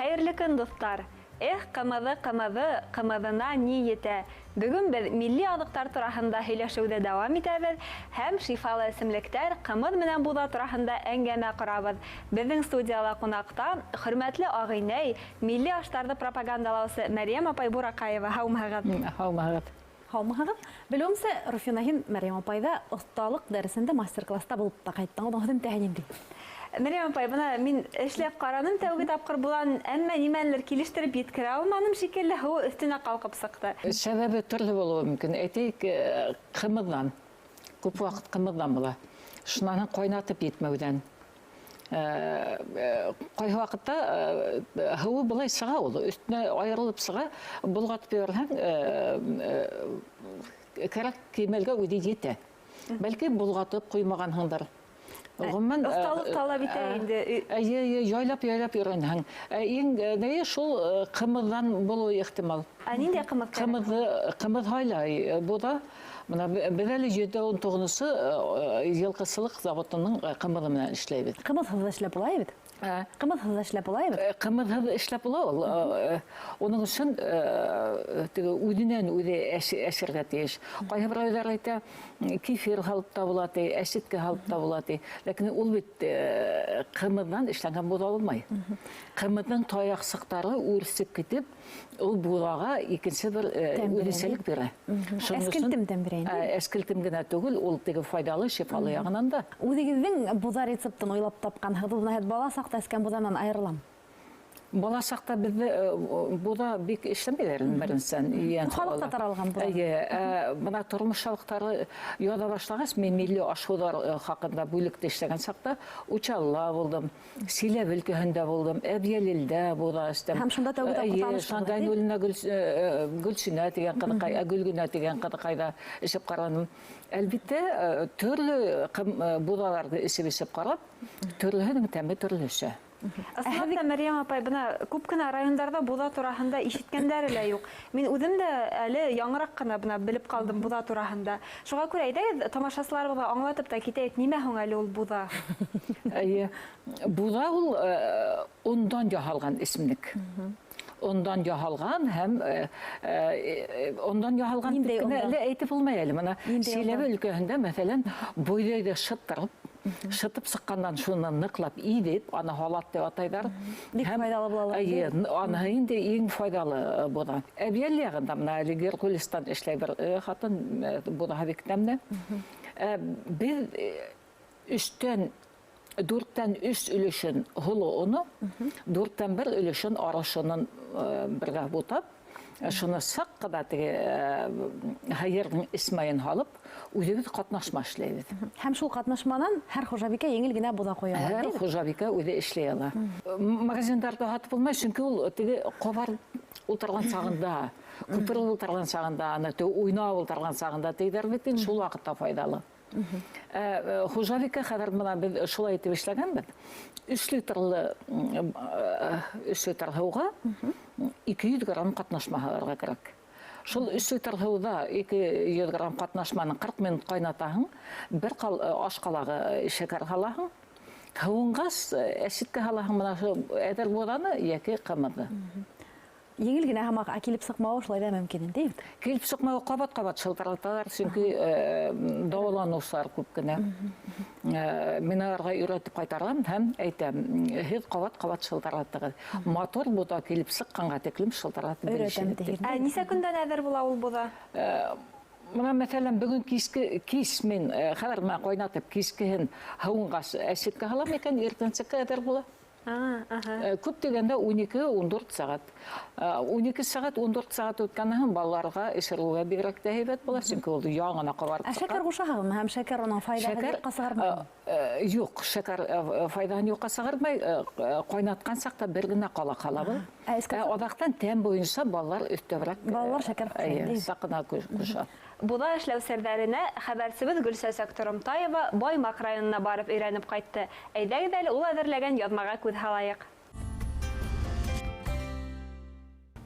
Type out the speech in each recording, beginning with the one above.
Хәйерле көн, дуҫтар! Эх, ҡымыҙы, ҡымыҙы, ҡымыҙына ни етә? Бөгөн беҙ милли аҙыҡтар тураһында һөйләшеүҙе дауам итәбеҙ һәм шифалы эсемлектәр, ҡымыҙ менән буҙа тураһында әңгәмә ҡорабыҙ. Беҙҙең студияла ҡунаҡта хөрмәтле ағинәй, милли аштарҙы пропагандалаусы Мәрйәм апай Бураҡаева. Һаумыһығыҙ? Һаумыһығыҙ. Һаумыһығыҙ. Белеүемсә, Руфина, һин Мәрйәм апайҙа оҫталыҡ дәресендә мастер-класста булып та ҡайттың. Уның һөҙөмтәһе ниндәй? Мәрйәм апай, бына мин эшләп ҡараным тәүге тапҡыр булан, әммә нимәнелер килештереп еткерә алманым шикелле, һыуы өҫтөнә ҡалҡып сыҡты. Сәбәбе төрлө булыуы мөмкин. Әйтәйек, ҡымыҙҙан. Күп ваҡыт ҡымыҙҙан була. Шунан һуң ҡайнатып етмәүҙән. Ҡайһы ваҡытта һыуы былай сыға ул, өҫтөнә айырылып сыға, болғатып ебәрһәң, кәрәк кимәлгә үҙе етә. Бәлки болғатып ҡуймағанһыңдыр. Ғөмүмән, Оҫталыҡ талап итә инде. Эйе, эйе, яйлап-яйлап өйрәнһәң. Иң нәйе шул ҡымыҙҙан булыуы ихтимал. Ә ниндәй ҡымыҙ кәрәк? Ҡымыҙҙы, ҡымыҙ һайлай буҙа. Бына беҙ әле 719-сы йылҡысылыҡ заводының ҡымыҙы менән эшләйбеҙ. Ҡымыҙһыҙ ҙа эшләп була бит? Ҡымыҙһыҙ ҙа эшләп була бит? Ҡымыҙһыҙ эшләп була ул. Уның өсөн теге үҙенән үҙе әсергә тейеш. Ҡайһы берәүҙәр әйтә, кефир һалып та була ти, әсеткә һалып та була ти. Ләкин ул бит ҡымыҙҙан эшләнгән буҙа булмай. Ҡымыҙҙың таяҡсыҡтары үрсеп китеп, ул буҙаға икенсе бер үҙенсәлек бирә. Әскелтем тәм бирә инде. Әскелтем генә түгел, ул теге файҙалы, шифалы яғынан да. Үҙегеҙҙең буҙа рецептын уйлап тапҡанһығыҙ, бына һеҙ бала саҡта эскән буҙанан айырылам. Бала саҡта беҙҙе буҙа бик эшләмәйҙәр беренсән, йән Халыҡта һалалар. таралған буҙа. Эйе, бына тормош шарттары яҙа башлағас, мин милли ашыуҙар хаҡында бүлектә эшләгән саҡта Учалла булдым, Силәб өлкәһендә булдым, Әбйәлилдә буҙа эстем. Һәм шунда тәүге тапҡыр Эйе, таныштығыҙ, Шангай әйе? Нүленә Гөлсинә тигән ҡыҙыҡай, Гөлгөнә тигән ҡыҙыҡайҙа эсеп ҡараным. Әлбиттә, төрлө буҙаларҙы эсеп-эсеп ҡарап, төрлөһөнөң тәме төрлөсә. Ысынлап та, Мәрйәм апай, бына күп кенә райондарҙа буҙа тураһында ишеткәндәре лә юҡ. Мин үҙем дә әле яңыраҡ ҡына бына белеп ҡалдым буҙа тураһында. Шуға күрә әйҙәгеҙ тамашасыларыбыҙға аңлатып та китәйек, нимә һуң әле ул буҙа? Эйе, буҙа ул ондан яһалған эсемлек. Ондан яһалған һәм ондан яһалған Ниндәй тип кенә ондан? әле әйтеп булмай әле. Бына Ниндәй Силәбе ондан? өлкәһендә, мәҫәлән, бойҙайҙы шыттырып, шытып сыҡҡандан шуны ныҡлап иҙеп, аны һалат тип атайҙар. Бик Һәм файҙалы була ла. Эйе, аныһы инде иң файҙалы буҙа. Әбйәл яғында бына әле Геркулестан эшләй бер хатын, буҙаһы бик тәмле. Беҙ өстән дүрттән өс өлөшөн һоло оно, дүрттән бер өлөшөн арышының бергә бутап, шуны саҡ ҡына теге һыйырҙың эсмәйен һалып, үҙебеҙ ҡатнашма эшләйбеҙ. Һәм шул ҡатнашманан һәр хужабикә еңел генә буҙа ҡоя ала, Һәр әйме? хужабикә үҙе эшләй ала. Магазиндарҙа һатып булмай, сөнки ул теге ҡабар ултырған сағында, күпереп ултырған сағында, аны теге уйнап ултырған сағында тейҙәр бит инде, шул ваҡытта файҙалы. Хужабикә хәҙер бына беҙ шулай итеп эшләгәнбеҙ. Өс литрлы өс литр һыуға 200 грамм ҡатнашма һалырға кәрәк. Шул өс литр һыуҙа 200 грамм ҡатнашманы 40 минут ҡайнатаһың, бер аш ҡалағы шәкәр һалаһың, һыуынғас, әсеткә һалаһың бына шул әҙер буҙаны йәки ҡымыҙҙы. Еңел генә һамаҡ, ә килеп сыҡмауы шулай да мөмкин инде, бит? Килеп сыҡмауы ҡабат-ҡабат шылтыраталар, сөнки дауаланыусылар күп кенә. Мин уларға өйрәтеп ҡайтарам һәм әйтәм, һеҙ ҡабат-ҡабат шылтыратығыҙ. Матур буҙа килеп сыҡҡанға тиклем шылтыратып Өйрәтәм белешегеҙ тиһегеҙ. тип. Ә нисә көндән әҙер була ул буҙа? Бына мәҫәлән, бөгөн кис мин хәҙер менән ҡайнатып кискеһен һыуынғас әсеткә һалам икән, иртәнсәккә әҙер була. Күп тигәндә ун ике, ун дүрт сәғәт. Ун ике сәғәт, ун дүрт сәғәт үткәндән һуң балаларға эсерергә бигерәк тә һәйбәт була, сөнки ул яңына ҡабарып Ә шәкәр сыҡҡан. ҡушаһығыҙмы? Һәм шәкәр уның файҙаһын Шәкәр, юҡҡа сығармаймы? Юҡ, шәкәр файҙаһын юҡҡа сығармай. Ҡайнатҡан саҡта бер генә ҡалаҡ һалабыҙ. Ә эскә Аҙаҡтан тәм буйынса балалар өҫтәберәк, Балалар шәкәр ҡуша, әйе. саҡ ҡына ҡуша. Буҙа эшләү серҙәренә хәбәрсебеҙ Гөлсәсәк Торомтаева Баймаҡ районына барып өйрәнеп ҡайтты. Әйҙәгеҙ әле ул әҙерләгән яҙмаға күҙ һалайыҡ.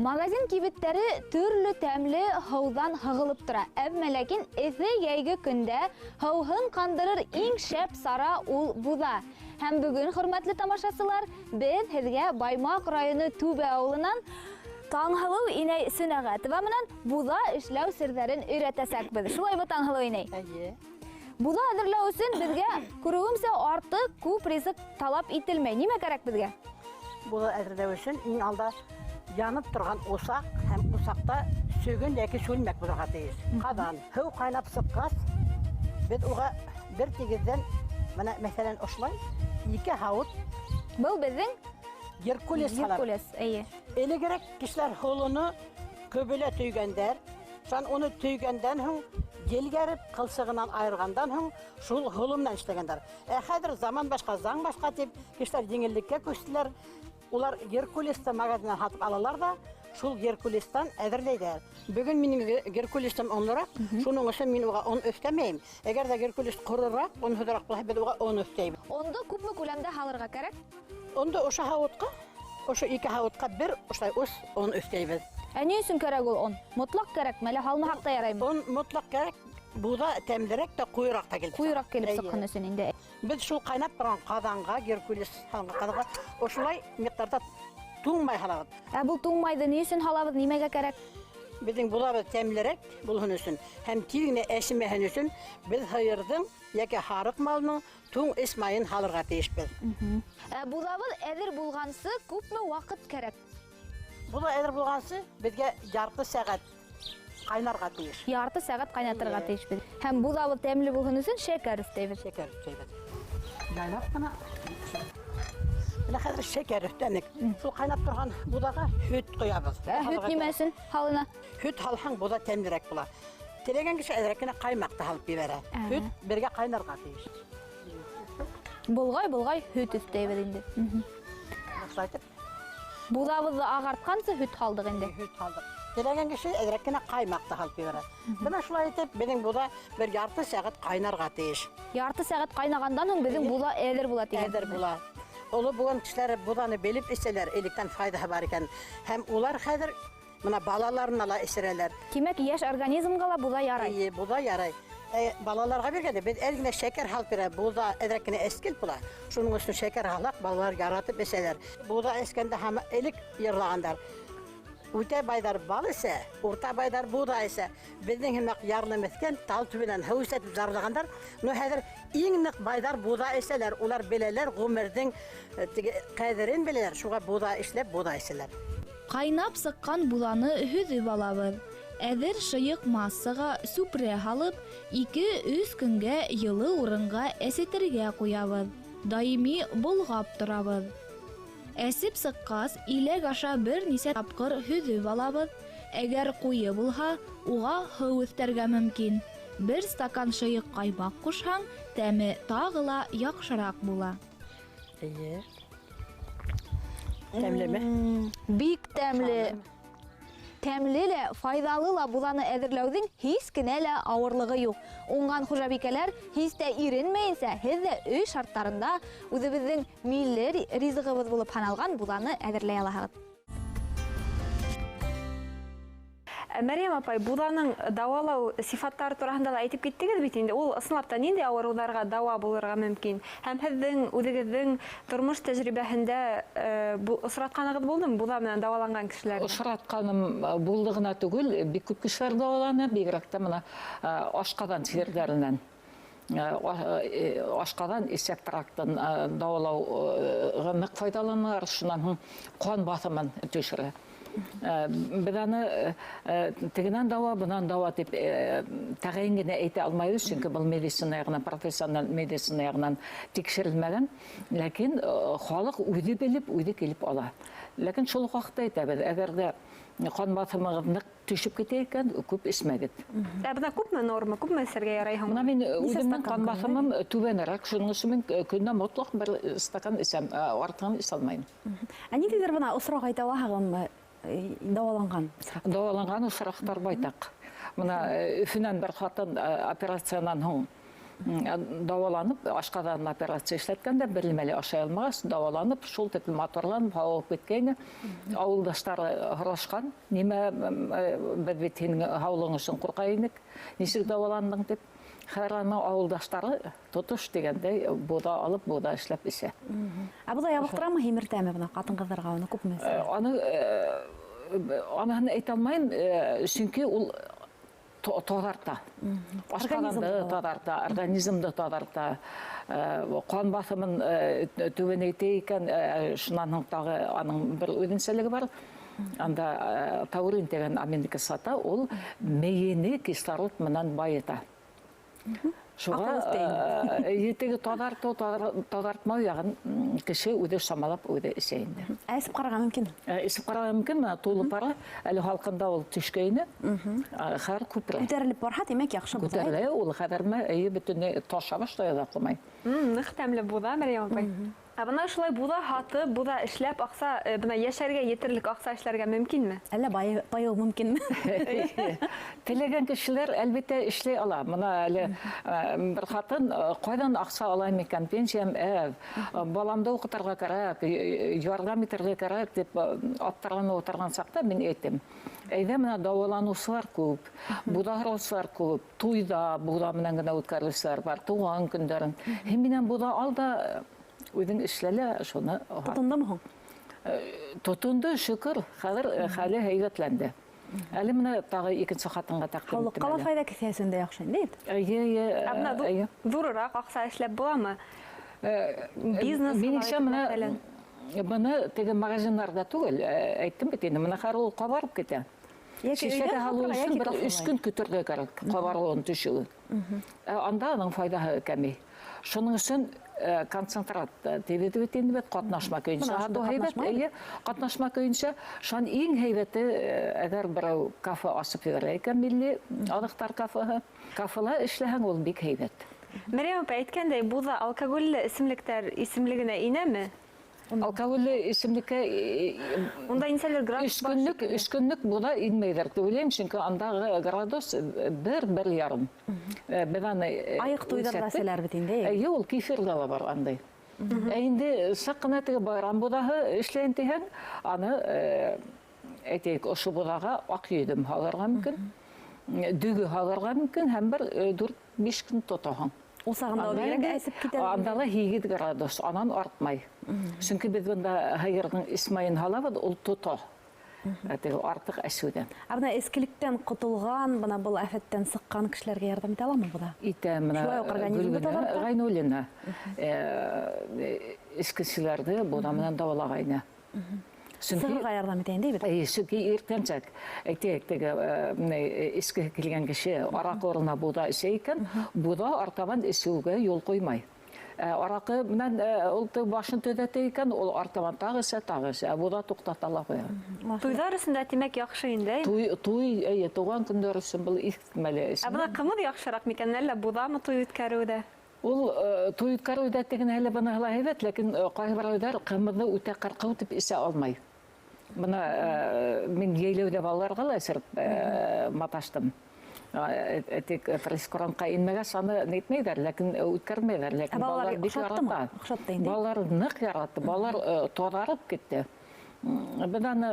Магазин кибеттәре төрлө тәмле һыуҙан һығылып тора. Әммә ләкин эҫе йәйге көндә һыуһын ҡандырыр иң шәп сара ул буҙа. Һәм бөгөн, хөрмәтле тамашасылар, беҙ һеҙгә Баймаҡ районы Түбә ауылынан Таңһылыу инәй Сөнәғәтова менән буҙа эшләү серҙәрен өйрәтәсәкбеҙ. Шулаймы, Таңһылыу инәй? Эйе. Буҙа әҙерләү өсөн беҙгә, күреүемсә, артыҡ күп ризыҡ талап ителмәй. Нимә кәрәк беҙгә? Буҙа әҙерләү өсөн иң алда янып торған усаҡ һәм усаҡта сөгөн йәки сүлмәк булырға тейеш. Ҡаҙан. Һыу ҡайнап сыҡҡас, беҙ уға бер тигеҙҙән, мына мәҫәлән, ошолай 2 һауыт. Был беҙҙең Геркулес һалабыҙ. Геркулес, эйе. Элегерәк кешеләр һолоно көбөлә төйгәндәр. Шунан уны төйгәндән һуң елгәреп, ҡылсығынан айырғандан һуң шул һоло менән эшләгәндәр. Ә хәҙер заман башҡа, заң башҡа тип кешеләр еңеллеккә күстеләр. Улар Геркулесты магазиннан һатып алалар ҙа, шул Геркулестан әҙерләйҙәр. Бөгөн минең Геркулестым онлораҡ, шуның өсөн мин уға он өҫтәмәйем. Әгәр ҙә Геркулес ҡорораҡ, онһоҙораҡ булһа, беҙ уға он өҫтәйбеҙ. Ондо күпме күләмдә һалырға кәрәк? Ондо ошо һауытҡа, ошо 2 һауытҡа бер ошолай ус он өҫтәйбеҙ. Ә ни өсөн кәрәк ул он? Мотлаҡ кәрәкме, әллә һалмаһаҡ та яраймы? Он мотлаҡ кәрәк. Буҙа тәмлерәк тә, ҡуйыраҡ та килеп сыға. Ҡуйыраҡ килеп сыҡһын өсөн инде. Беҙ шул ҡайнап торған ҡаҙанға, Геркулес һалынған ҡаҙанға ошолай миҡдарҙа туң май һалабыҙ. Ә был туң майҙы ни өсөн һалабыҙ, нимәгә кәрәк? Беҙҙең буҙабыҙ тәмлерәк булһын өсөн һәм тиҙ генә әсемәһен өсөн беҙ һыйырҙың йәки һарыҡ малының туң эс майын һалырға тейешбеҙ. Ә буҙабыҙ әҙер булғансы күпме ваҡыт кәрәк? Буҙа әҙер булғансы беҙгә ярты сәғәт ҡайнарға тейеш. Ярты сәғәт ҡайнатырға тейешбеҙ. Һәм буҙабыҙ тәмле булһын өсөн шәкәр өҫтәйбеҙ. Шәкәр өҫтәйбеҙ. Яйлап ҡына. Бына хәҙер шәкәр өҫтәнек. Шул ҡайнап торған буҙаға һөт ҡоябыҙ. Ә һөт нимә өсөн һалына? Һөт һалһаң, буҙа тәмлерәк була. Теләгән кеше әҙерәк кенә ҡаймаҡ та һалып ебәрә. Һөт бергә ҡайнарға тейеш. Болғай-болғай һөт өҫтәйбеҙ инде. Шулай итеп. Буҙабыҙҙы ағартҡансы һөт һалдыҡ инде. Һөт һалдыҡ. Теләгән кеше әҙерәк кенә ҡаймаҡ та һалып ебәрә. Бына шулай итеп, беҙҙең буҙа бер ярты сәғәт ҡайнарға тейеш. Ярты сәғәт ҡайнағандан һуң беҙҙең буҙа әҙер була тигән. Әҙер була. Оло быуын кешеләре буҙаны белеп эсәләр, электән файҙаһы бар икән. Һәм улар хәҙер бына балаларына ла эсерәләр. Тимәк, йәш организмға ла буҙа ярай. Эйе, буҙа ярай. Балаларға биргәндә беҙ әҙ генә шәкәр һалып бирәбеҙ. Буҙа әҙерәк кенә эскелт була. Шуның өсөн шәкәр һалһаҡ, балалар яратып эсәләр. Буҙа эскәндә һәм элек йырлағандар. Үтә байҙар бал эсә, урта байҙар буҙа эсә. Беҙҙең һымаҡ ярлы меҫкен тал төбөнән һыу эсә тип зарлағандар. Но хәҙер иң ныҡ байҙар буҙа эсәләр. Улар беләләр ғүмерҙең теге ҡәҙерен беләләр. Шуға буҙа эшләп буҙа эсәләр. Ҡайнап сыҡҡан буҙаны һөҙөп алабыҙ. Әҙер шыйыҡ массаға сүпрә һалып, ике-өс көнгә йылы урынға әсетергә ҡуябыҙ. Даими болғап торабыҙ. Әсеп сыҡҡас, иләк аша бер нисә тапҡыр һөҙөп алабыҙ. Әгәр ҡуйы булһа, уға һыу өҫтәргә мөмкин. Бер стакан шыйыҡ ҡаймаҡ ҡушһаң, тәме тағы ла яҡшыраҡ була. Эйе. Тәмлеме? Бик тәмле. Тәмле лә, файҙалы ла буҙаны әҙерләүҙең һис кенә лә ауырлығы юҡ. Уңған хужабикәләр һис тә иренмәйенсә, һеҙ ҙә өй шарттарында үҙебеҙҙең милли ризығыбыҙ булып һаналған буҙаны әҙерләй алаһығыҙ. Мәрйәм апай, буҙаның дауалау сифаттары тураһында ла әйтеп киттегеҙ бит инде. Ул ысынлап та ниндәй ауырыуҙарға дауа булырға мөмкин? Һәм һеҙҙең үҙегеҙҙең тормош тәжрибәһендә осратҡанығыҙ булдымы буҙа менән дауаланған кешеләрҙе? Осратҡаным булды ғына түгел, бик күп кешеләр дауаланы, бигерәк тә бына ашҡаҙан сирҙәренән. Ашҡаҙан эсәк трактын дауалауға ныҡ файҙаланалар, шунан һуң ҡан баҫымын төшөрә. Беҙ аны тегенән дауа, бынан дауа тип тәғәйен генә әйтә алмайбыҙ, сөнки был медицина яғынан, профессиональ медицина яғынан тикшерелмәгән. Ләкин халыҡ үҙе белеп, үҙе килеп ала. Ләкин шул уҡ ваҡытта әйтәбеҙ, әгәр ҙә ҡан баҫымығыҙ ныҡ төшөп китә икән, күп эсмәгеҙ. Ә бына күпме норма, күпме эсергә ярай һуң? Бына мин Нисә үҙемдең стакан ҡан көнөнә? баҫымым түбәнерәк, шуның өсөн мин көнөнә мотлаҡ бер стакан эсәм, артығын эсә алмайым. Ә ниндәйҙер бына осраҡ әйтә алаһығыҙмы? Дауаланған осраҡ? Дауаланған осраҡтар байтаҡ. Бына Өфөнән бер ҡатын операциянан һуң дауаланып, ашҡаҙанын операция эшләткәндә бер нәмә лә ашай алмағас, дауаланып, шул тиклем матурланып, һауығып киткәйне. Ауылдаштары һорашҡан, нимә беҙ бит һинең һаулығың өсөн ҡурҡа инек, нисек дауаландың тип. Хәҙер аның ауылдаштары тотош тигәндәй буҙа алып, буҙа эшләп эсә. Ә буҙа ябыҡтырамы, һимертәме бына ҡатын-ҡыҙҙарға уны күпме эсә? Аныһын әйтә алмайым, сөнки ул таҙарта. Ашҡаҙанды таҙарта, организмды таҙарта, ҡан баҫымын түбәнәйтә икән, шунан һуң тағы аның бер үҙенсәлеге бар. Анда таурин тигән аминокислота, ул мейене кислород менән байыта. Шуға етеге таҙартыу, таҙартмау яғын кеше үҙе самалап үҙе эсә инде. Ә эсеп ҡарарға мөмкин? Эсеп ҡарарға мөмкин, бына тулы пары, әле һалҡында ул төшкәйне, хәҙер күперә. Күтәрелеп барһа, тимәк, яҡшы буҙа. Күтәрелә, ул хәҙерме, эйе, бөтөнләй таша башлай оҙаҡламай. Ныҡ тәмле буҙа, Мәрйәм апай. Ә бына шулай буҙа һатып, буҙа эшләп аҡса, бына йәшәргә етерлек аҡса эшләргә мөмкинме? Әллә байыу мөмкинме? Теләгән кешеләр әлбиттә эшләй ала. Бына әле бер ҡатын ҡайҙан аҡса алайым икән, пенсиям әҙ, баламды уҡытырға кәрәк, ярҙам итергә кәрәк тип аптыраған ултырған саҡта мин әйттем. Әйҙә, бына дауаланыусылар күп, буҙа һораусылар күп, туйҙа буҙа менән генә үткәреүселәр бар, тыуған көндәрен. Һин минән буҙа ал да үҙең эшләлә, шуны һат. Тотондомо һуң? Тотондо, шөкөр, хәҙер хәле һәйбәтләнде. Әле бына тағы икенсе ҡатынға тәҡдим Һаулыҡҡа иттем ла әле. файҙа, кеҫә өсөн дә яҡшы инде, әйт? Эйе, эйе, Ә бына эйе. ҙурыраҡ аҡса эшләп буламы? Бизнес Минеңсә, алай бына мәҫәлән. быны теге магазиндарҙа түгел, әйттем бит инде, бына хәҙер ул ҡабарып китә. Йәки Шешәгә өйҙән һалыу һатырға, өсөн йәки бер кафелай. өс көн көтөргә кәрәк, ҡабарыуын төшөүен. Анда аның файҙаһы кәмей. Шуның өсөн концентрат тибеҙ бит инде бит, ҡатнашма көйөнсә. Бына Һатыу ошонда һәйбәт, ҡатнашма эйе, ҡатнашма көйөнсә. Шунан иң һәйбәте, әгәр берәү кафе асып ебәрә икән, милли аҙыҡтар кафеһы. Кафела эшләһәң, ул бик һәйбәт. Мәрйәм апай әйткәндәй, буҙа алкогольле эсемлектәр исемлегенә инәме? Алкогольле эсемлеккә, Унда инсәлер градус бар шикелле. өс көнлөк буҙа инмәйҙәр тип уйлайым, сөнки андағы градус бер ярым. Беҙ аны Айыҡ туйҙарҙа үлсәттек. эсәләр бит инде. Эйе, ул кефирҙа ла бар андай. Ә инде саҡ ҡына теге байрам буҙаһы эшләйем тиһәң, аны, әйтәйек, ошо буҙаға аҡ йөҙөм һалырға мөмкин, дөгө һалырға мөмкин һәм бер дүрт-биш көн тотаһың. Ул сағында Анда бигерәк инде әсеп китә. Анда ла һигеҙ градус, анан артмай. Сөнки беҙ бында һыйырҙың эсмайын һалабыҙ, ул тота. Теге артыҡ әсеүҙән. Ә бына эскелектән ҡотолған, бына был афәттән сыҡҡан кешеләргә ярҙам итә аламы бында? Итә, бына Шулай уҡ организмды Гөлгенә таҙарта. Ғайнуллина, эскеселәрҙе бына менән дауалағайны. Сөнки Сығырға ярҙам итә инде бит. Эйе, сөнки иртәнсәк, әйтәйек, теге эске килгән кеше араҡы урынына буҙа эсә икән, буҙа артабан эсеүгә юл ҡуймай. Араҡы менән ул башын төҙәтә икән, ул артабан тағы эсә, тағы эсә, ә буҙа туҡтата ла ҡуя. Туйҙар өсөн дә, тимәк, яҡшы инде. Туй, туй, эйе, тыуған көндәр өсөн был иҫкитмәле эс. Ә бына ҡымыҙ яҡшыраҡ микән, әллә буҙамы туй үткәреүҙә? Ул туй үткәреүҙә тигән әле быныһы ла һәйбәт, ләкин ҡайһы берәүҙәр ҡымыҙҙы үтә ҡырҡыу тип эсә алмай. Бына мин йәйләүҙә балаларға ла эсереп маташтым. Тик прейскурантҡа инмәгәс, аны нитмәйҙәр, ләкин үткәрмәйҙәр, ләкин Ә балалар балалар бик оҡшаттымы? ярата. Оҡшатты инде. Балалар ныҡ яратты, балалар таҙарып китте. Беҙ аны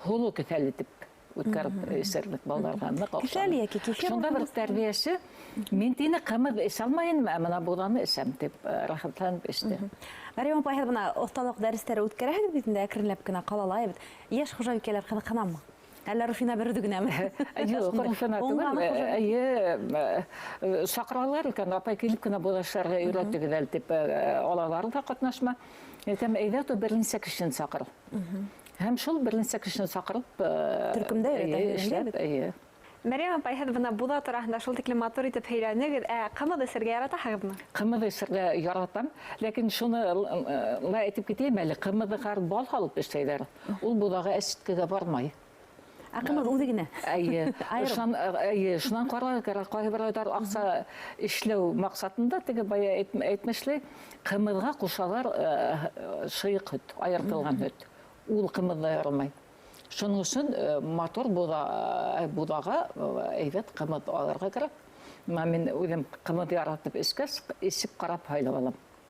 һоло кеҫәле тип үткәреп эсерлек балаларға ныҡ оҡшаны. Кеҫәле йәки кефир Шунда бер урынына? тәрбиәсе, мин тине ҡымыҙ эсә алмайым, ә бына буҙаны эсәм тип рәхәтләнеп эсте. Мәрйәм апай, һеҙ бына оҫталыҡ дәрестәре үткәрәһегеҙ бит инде, әкренләп кенә ҡалала бит. Йәш хужабикәләр ҡыҙыҡһынамы? Әллә Руфина бер үҙе генәме? Юҡ, Руфина түгел. Уңған хужабикә. Эйе, саҡыралар икән, апай килеп кенә был эшләргә өйрәтегеҙ әле тип алалар ҙа ҡатнашма. Әйтәм, әйҙә, то бер нисә кешене саҡыр. Һәм шул бер нисә кешене саҡырып Төркөмдә өйрәтә эйе, һөйләнгән эшләп, бит. эйе. Мәрйәм апай, һеҙ бына буҙа тураһында шул тиклем матур итеп һөйләнегеҙ, ә ҡымыҙ эсергә яратаһығыҙмы? Ҡымыҙ эсергә яратам, ләкин шуны ла әйтеп китәйем әле, ҡымыҙҙы хәҙер бал һалып эшләйҙәр. Ул буҙаға әсеткегә бармай. Ә ҡымыҙ үҙе генә? Әйе. Айырым. Әйе, шунан ҡарарға кәрәк, ҡайһы берәүҙәр аҡса эшләү маҡсатында, теге бая әйтмешләй, ҡымыҙға ҡушалар шыйыҡ һөт, айыртылған һөт. Ул ҡымыҙ ҙа ярамай. Шуның өсөн матур буҙаға әйбәт ҡымыҙ алырға кәрәк. Мына мин үҙем ҡымыҙ яратып эскәс, эсеп ҡарап һайлап алам.